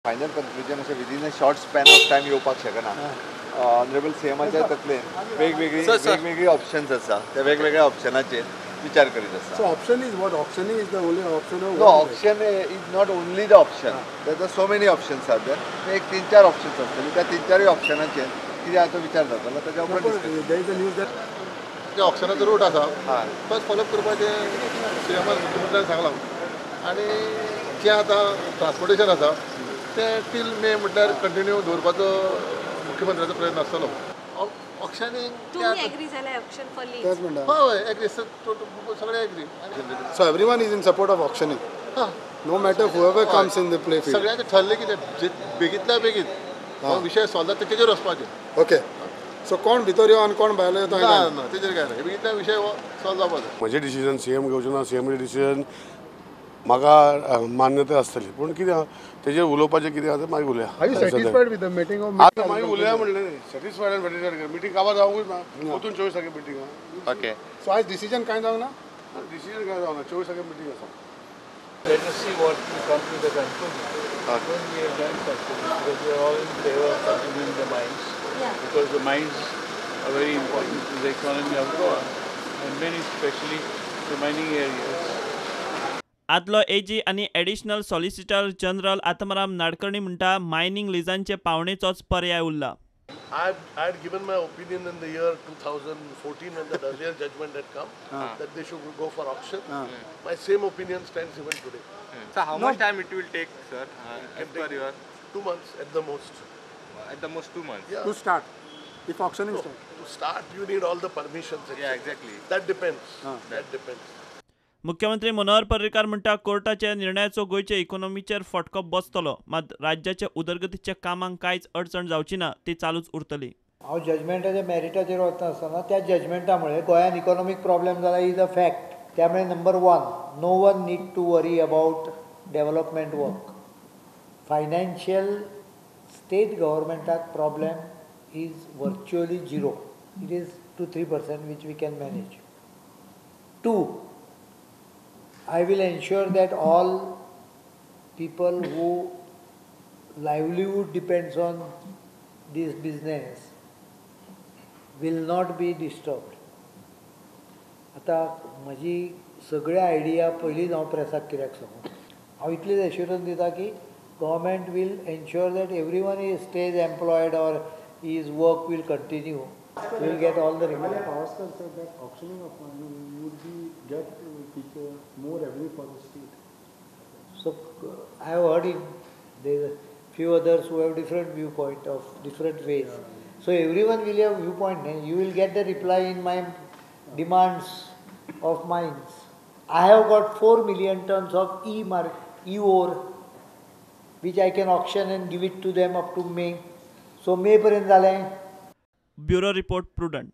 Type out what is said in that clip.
Final conclusion अशें within a short span of time येवपाक शकना. ऑनरेबल सीएमाच्या तकलेन वेगवेगळी वेगवेगळी ऑप्शन्स आसा, त्या वेगवेगळ्या ऑप्शनाचेर विचार करीत आसा. So option is what? Auctioning is the only option? No, option is not only the option. There are so many options are there. एक तीन चार ऑप्शन्स आसतले, त्या तीन चारूय ऑप्शनाचेर कितें आतां विचार जातलो ताच्या उपरांत. There is a news that जे ऑप्शनाचो रूट आसा तोच फॉलोअप करपाचें सीएमान मुख्यमंत्र्यान सांगलां. आनी जें आतां ट्रान्सपोर्टेशन आसा तें टील मे म्हटल्यार कंटिन्यू दवरपाचो मुख्यमंत्र्याचो प्रयत्न आसतलो. ऑक्शनिंग तुम्ही एग्री जाल्यार ऑक्शन फॉर लीज? हय, एग्री, सगळे agree. So everyone is in support of auctioning, no matter whoever comes in the play field. सगळ्यांचें ठरलें कितें बेगींतल्या बेगीन हो विशय सॉल्व जाता तेजेर वचपाचें. ओके, सो कोण भितर यो आनी कोण भायलो यो ना ना तेजेर काय ना, बेगींतल्या विशय हो सॉल्व जावपाचो. म्हजें डिसिजन सीएम घेवचें ना, सीएमाचें डिसिजन म्हाका मान्यताय आसतली, पूण कितें आहा तेजेर उलोवपाचें कितें आसा मागीर उलया. आतां मागीर उलया म्हणलें न्ही, सॅटिस्फायड आनी सॅटिस्फायड मिटींग काबार जावंकूच ना, वचून 24 तारखे मिटींग आहा. ओके, सो आयज डिसिजन कांय जावंक ना? डिसिजन कांय जावंक ना, 24 तारखे मिटींग आसा. Let us see what we come to the conclusion. Don't be a joint conclusion because we are all in favor of continuing the mines. Yeah. Because the mines are very important to the economy of Goa and many especially the mining areas. आदलो एजी आनी additional solicitor general Atmaram Nadkarni म्हणटा mining लिजांचे पावणेचोच पर्याय उरला. I had given my opinion in the year 2014 when that earlier judgment had come that they should go for auction. My same opinion stands even today. So how much time it will take, sir? As per your 2 months at the most. At the most 2 months. Yeah. To start, if auctioning starts. To start, you need all the permissions. Yeah, exactly. That depends. That depends. मुख्यमंत्री मनोहर पर्रीकार म्हणटा कोर्टाच्या निर्णयाचो गोंयचे इकॉनॉमीचेर फटको बसतलो, मात राज्याच्या उदरगतीच्या कामांक कांयच अडचण जावची ना, ती चालूच उरतली. हांव जजमेंटाच्या मेरिटाचेर वता आसतना त्या जजमेंटा मुळे गोंयान इकॉनॉमीक प्रॉब्लेम जाला is a fact. त्यामुळे number 1, no one need to worry about development work. Financial state गव्हर्मेंटाक problem is virtually zero. It is 2-3% which we can manage. 2, I will ensure that all people who livelihood depends on this business will not be disturbed. आता म्हजी सगळे idea पयलींच हांव प्रेसाक कित्याक सांगू, हांव इतलेंच assurance दिता की government will ensure that everyone is stays employed or his work will continue. We will get all the required. Pawaskar said that auctioning of money would be get teacher more revenue for the state. So I have heard him. There are few others who have different viewpoint of different ways. Yeah. So everyone will have viewpoint. And you will get the reply in my demands of mines. I have got 4 million tons of E-ore, which I can auction and give it to them up to May. So May पर्यंत जालें. Bureau report, Prudent.